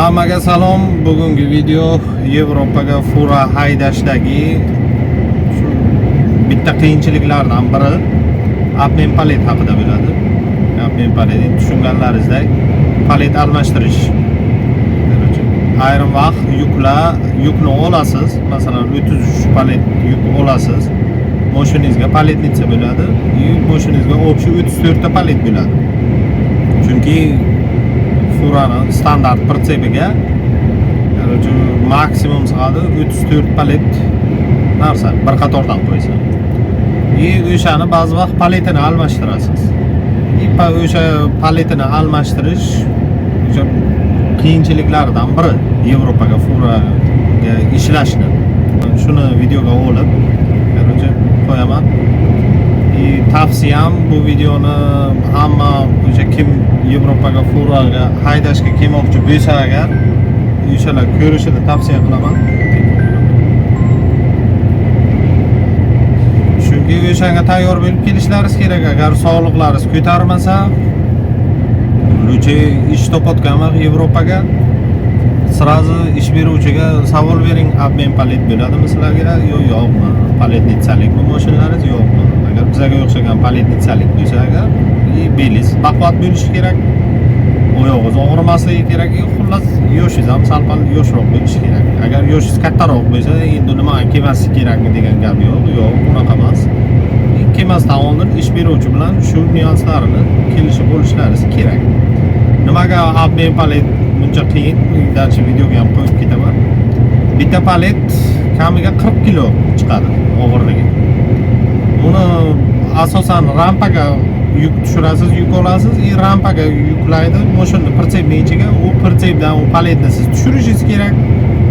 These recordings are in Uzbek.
Hammaga salom. Bugungi video Yevropaga fura haydashdagi shu bitta qiyinchiliklardan biri обмен palet haqida bo'ladi. Обмен palet endi tushunganlaringizdek palet almashtirish. Короче, ayrim vaqt yukni olasiz, masalan 33 palet yuk olasiz. Mashinangizga палетница bo'ladi, и mashinangizga общий 34 ta palet bo'ladi. Chunki furani standart прицеп iga, короче, maksimum sig'adi 34 palet narsa bir qatordan qo'ysa. И o'shani ba'zi vaqt paletini almashtirasiz. И o'sha paletini almashtirish o'sha qiyinchiliklaridan biri Yevropaga furaga ishlashni. Shuni videoga olib, короче, qo'yaman. И tavsiyam, bu videoni hamma o'sha kim Yevropaga furaga haydashga kelmoqchi bo'lsa agar, o'shalar ko'rishini tavsiya qilaman. Chunki o'shanga tayyor bo'lib kelishlaringiz kerak. Agar sog'liqlaringiz ko'tarmasa, лучше ish topayotgan vaqt Yevropaga сразу ish beruvchiga savol bering, обмен palet bo'ladimi sizlarga yo yo'qmi? Палетница likmi mashinalaringiz, yo'qmi? Agar bizlarga o'xshagan палетница lik bo'lsa agar, и belingiz baquvvat bo'lishi kerak, oyog'ingiz og'rimasligi kerak, и xullas yoshingiz ham sal pal yoshroq bo'lishi kerak. Agar yoshingiz kattaroq bo'lsa, endi nima, kelmaslik kerakmi degan gap yo'q, yo'q, unaqa emas. Kelmasdan oldin ish beruvchi bilan shu nyuanslarini kelishib olishlaringiz kerak. Nimaga обмен palet buncha qiyin? Дальше videoga ham qo'yib ketaman. Bitta palet kamiga 40 kilo chiqadi og'irligi. Uni asosan rampaga yuk tushirasiz, yuk olasiz, и rampaga yuklaydi mashinani прицеп ning ichiga. U прицеп dan u paletni siz tushirishingiz kerak.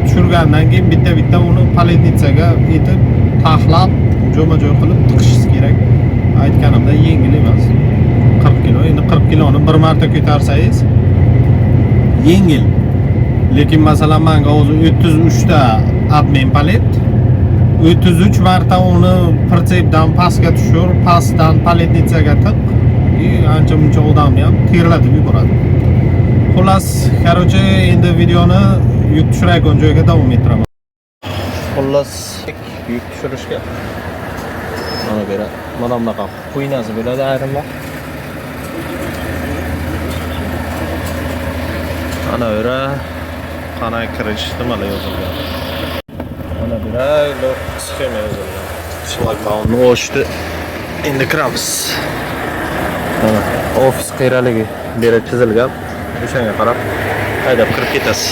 Tushirgandan keyin bitta-bitta uni палетница ga etib taxlab, joyma-joy qilib tiqishingiz kerak. Aytganimda yengil emas. 40 kilo. Endi 40 kiloni bir marta ko'tarsangiz yengil. Lekin masalan menga hozir 33 ta обмен palet, 33 marta uni прицеп dan pastga tushir, pastdan палетница ga tiq, и ancha muncha odamni ham terlatib yuboradi. Xullas, короче, endi videoni yuk tushirayotgan joyga davom ettiraman. Xullas, yuk tushirishga mana bu yerda mana bunaqa xuynasi bo'ladi ayrim vaqt. Ana bu yerda qanday kirish, nimalar yozilgan. Mana bu yerda sxema yozilgan. Shlagbaumni ochdi. Endi kiramiz. Mana ofis qayraligi bu yerda chizilgan. O'shanga qarab haydab kirib ketasiz.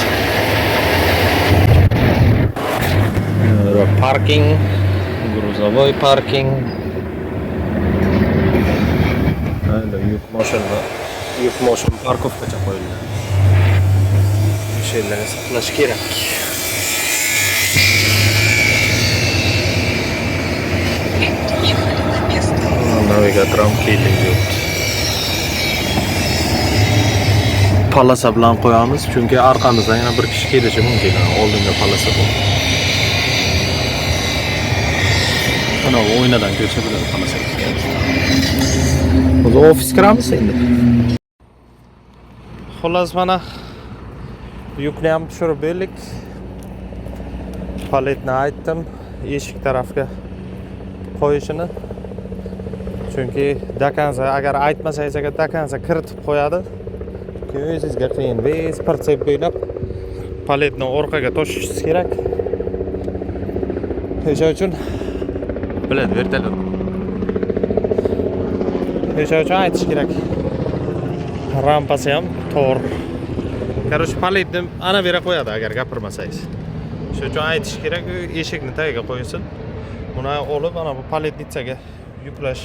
Parking, грузовой parking. Endi yuk mashina парковка cha qo'yilgan. O'sha yerlarga saqlash kerak. Ехали на место. Navigator ham keting deyapti. Полоса bilan qo'yamiz, chunki orqamizdan yana bir kishi kelishi mumkin. Oldinga полоса bor. Mana bu oynadan ko'rsa bo'ladi полоса. O'zi ofis kiramiz endi. Xullas, mana yukni ham tushirib berdik. Paletni aytdim eshik tarafga qo'yishini. Chunki до конца agar aytmasangiz agar, до конца kiritib qo'yadi. Keyin o'zingizga qiyin. Весь прицеп bo'ylab paletni orqaga toshishingiz kerak. O'sha uchun biladi vertolyot. O'sha uchun aytish kerak. Rampasi ham tor. Короче, paletni ana bera qo'yadi agar gapirmasangiz. Shuning uchun aytish kerak, u eshikni tagiga qo'ysin. Buni olib ana bu палетница ga yuklash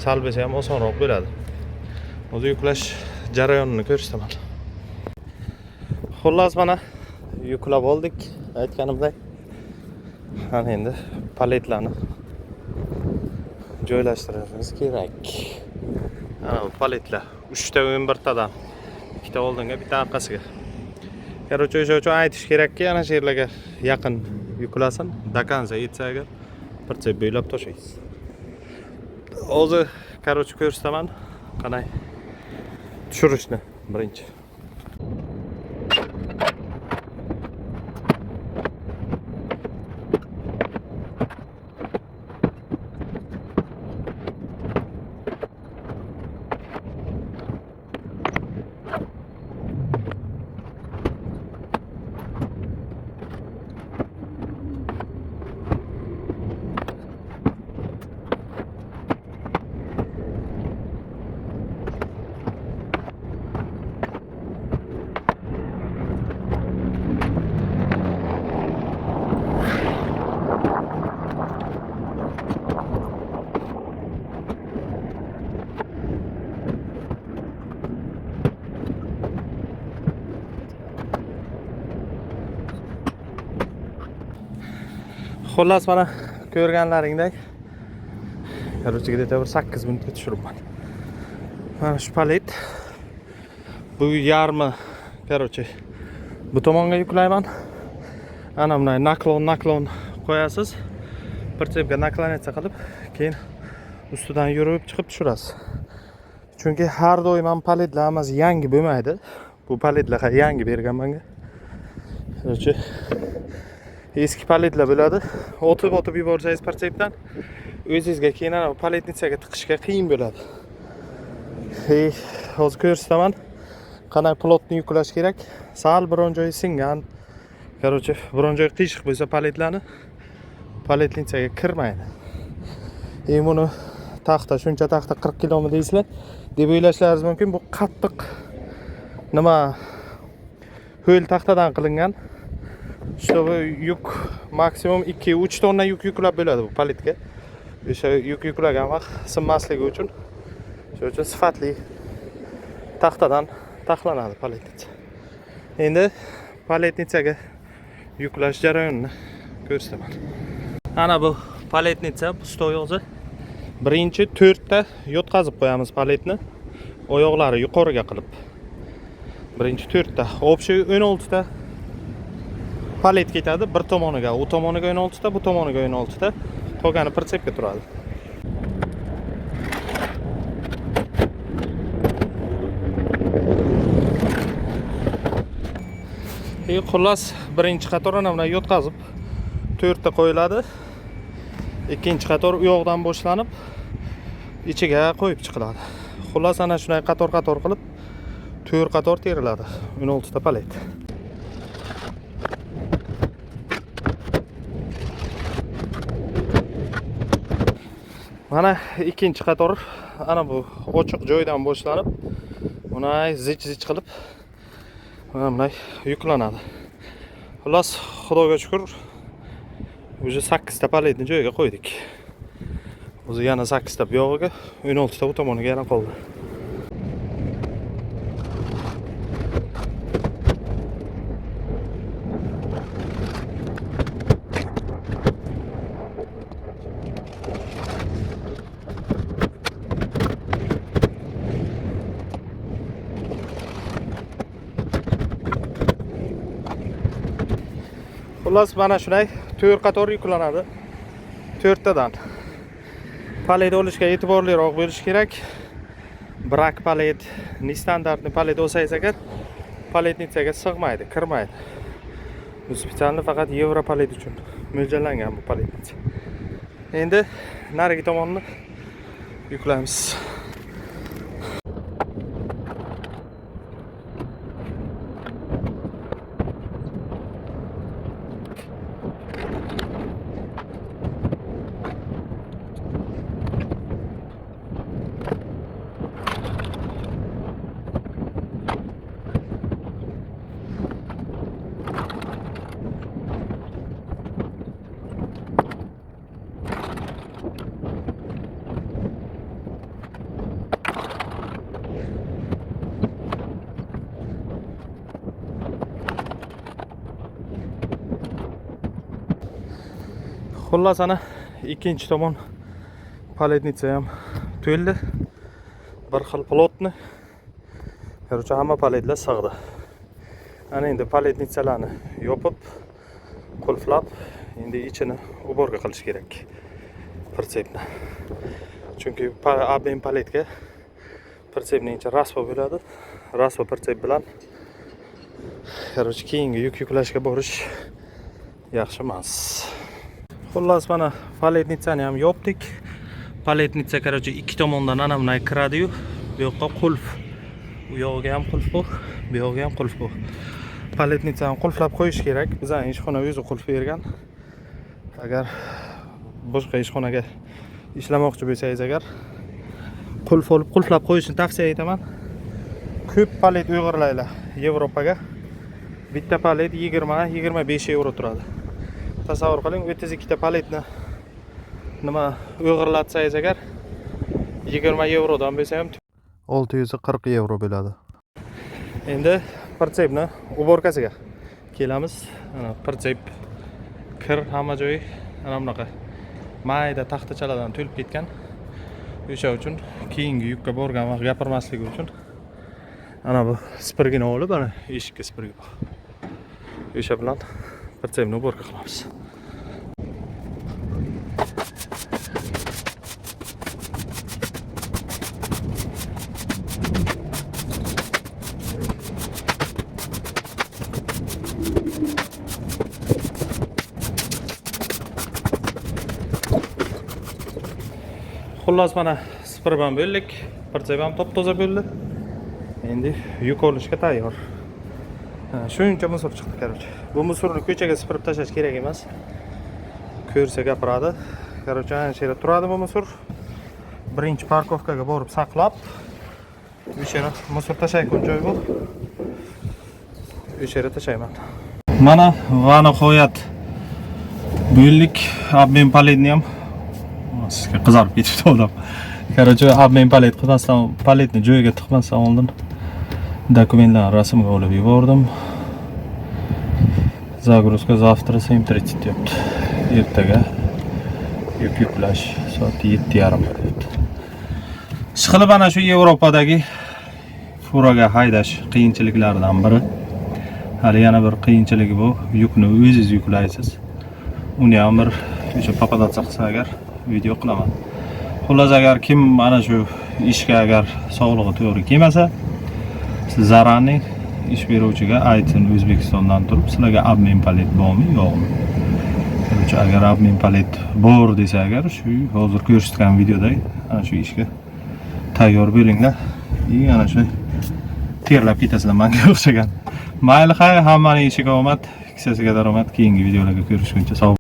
sal bo'lsa ham osonroq bo'ladi. O'zi yuklash jarayonini ko'rsataman. Xullas, mana yuklab oldik, aytganimdek. Ana endi paletlarni joylashtirishimiz kerak. Ana bu paletlar 3 ta 11 tadan. Ikkita oldinga, bitta orqasiga. Короче, o'sha uchun aytish kerakki, ana shu yerlarga yaqin yuklasin, до конца yetsa agar прицеп bo'ylab toshlaysiz. Hozir, короче, ko'rsataman qanday tushirishni birinchi. Xullas, mana ko'rganlaringdek, короче, где-то bir 8 minutga tushiribman. Mana shu palet. Bu yarmi, короче, bu tomonga yuklayman. Ana bunday наклон, наклон qo'yasiz. Прицеп ga наклоняться qilib, keyin ustidan yurib chiqib tushirasiz. Chunki har doim ham paletlar hammasi yangi bo'lmaydi. Bu paletlar yangi bergan menga. Короче, eski paletlar bo'ladi. Otib otib yuborsangiz прицеп dan, o'zingizga keyin ana палетница ga tiqishga qiyin bo'ladi. Ey, hozir ko'rsataman qanday плотный yuklash kerak. Sal biron joyi singan, короче, biron joyi qiyshiq bo'lsa, paletlarni палетница ga kirmaydi. E, buni taxta, shuncha taxta 40 kilomi deysizlar deb o'ylashlaringiz mumkin. Bu qattiq nima, ho'l taxtadan qilingan. Чтобы yuk maksimum 2-3 tonna yuk yuklab bo'ladi bu paletga. O'sha yuk yuklagan vaqt sinmasligi uchun, shuning uchun sifatli taxtadan taxlanadi палетница. Endi палетница ga yuklash jarayonini ko'rsataman. Ana bu палетница пустой o'zi. Birinchi to'rtta yotqazib qo'yamiz paletni, oyoqlari yuqoriga qilib. Birinchi to'rtta, общий 16 ta palet ketadi bir tomoniga, u tomoniga 16 ta, bu tomoniga 16 ta, qolgani прицеп ga turadi. E, xullas, birinchi qator ana bunday yotqazib to'rtta qo'yiladi. Ikkinchi qator u yoqdan boshlanib, ichiga qo'yib chiqiladi. Xullas, ana shunday qator qator qilib to'rt qator teriladi 16 ta palet. Mana ikkinchi qator ana bu ochiq joydan boshlanib, bunday zich zich qilib, mana bunday yuklanadi. Xullas, Xudoga shukur, уже sakkizta paletni joyiga qo'ydik. O'zi yana sakkizta bu yog'iga, 16 ta bu tomoniga yana qoldi. Xullas, mana shunday to'rt qator yuklanadi to'rttadan. Palet olishga e'tiborliroq bo'lish kerak. Брак palet, нестандартный palet olsangiz agar, палетница ga sig'maydi, kirmaydi. Bu специально faqat yevro palet uchun mo'ljallangan bu палетница. Endi narigi tomonni yuklaymiz. Xullas, ana ikkinchi tomon палетница ham to'ldi. Bir xil плотный. Короче, hamma paletlar sig'di. Ana endi палетница larni yopib, qulflab, endi ichini уборка qilish kerak. Прицеп ni. Chunki обмен paletga прицеп ning ichi rasvo bo'ladi. Rasvo прицеп bilan, короче, keyingi yuk yuklashga borish yaxshi emas. Xullas, mana палетница ni ham yopdik. Палетница, короче, ikki tomondan ana bunday kiradi-yu, bu yoqqa qulf. U yog'iga ham qulf bu, bu yog'iga ham qulf bu. Палетница ni qulflab qo'yish kerak. Bizning ishxona o'zi qulf bergan. Agar boshqa ishxonaga ishlamoqchi bo'lsangiz agar, qulf olib qulflab qo'yishni tavsiya etaman. Ko'p palet o'g'irlaylar Yevropaga. Bitta palet 20-25 yevro turadi. Tasavvur qiling, 32 ta paletni nima o'g'irlatsangiz agar, 20 yevrodan bo'lsa ham 640 yevro bo'ladi. Endi прицеп ni уборка siga kelamiz. Ana прицеп kir hamma joyi. Ana bunaqa mayda taxtachalardan to'lib ketgan. O'sha uchun keyingi yukka borgan vaqt gapirmasligi uchun ana bu sipirgini olib, ana eshikka sipirgi bor. O'sha bilan прицеп ni уборка qilamiz. Xullas, mana sipirib ham bo'ldik, прицеп ham top toza bo'ldi. Endi yuk olishga tayyor. Ha, shuncha мусор chiqdi, короче. Bu мусор ni ko'chaga sipirib tashlash kerak emas. Ko'rsa gapiradi. Короче, ana shu yerda turadi bu мусор. Birinchi парковка ga borib saqlab, o'sha yerga мусор tashlaydigan joy bu. O'sha yerga tashlayman. Mana va nihoyat bo'ldik. Обмен палет ni ham sizga qizarib ketibdi odam. Короче, обмен палет qilmasdan, палет ni joyiga tiqmasdan oldin dokumentlarni rasmga olib yubordim. Загрузка завтра 7:30 deyapti. Ertaga yuk yuklash soat 7:30 deyapti. Ishqilib, ana shu Yevropadagi furaga haydash qiyinchiliklaridan biri. Hali yana bir qiyinchiligi bu, yukni o'zingiz yuklaysiz. Uni ham bir o'sha попадаться qilsa agar video qilaman. Xullas, agar kim mana shu ishga agar sog'lig'i to'g'ri kelmasa, siz заранее ish beruvchiga aytin, O'zbekistondan turib, sizlarga обмен палет bormi, yo'qmi. Короче, agar обмен палет bor desa agar, shu hozir ko'rsatgan videoda ana shu ishga tayyor bo'linglar. И ana shu terlab ketasizlar manga o'xshagan. Mayli, xayr, hammaning ishiga omad, kissasiga daromad. Keyingi videolarga ko'rishguncha sog'.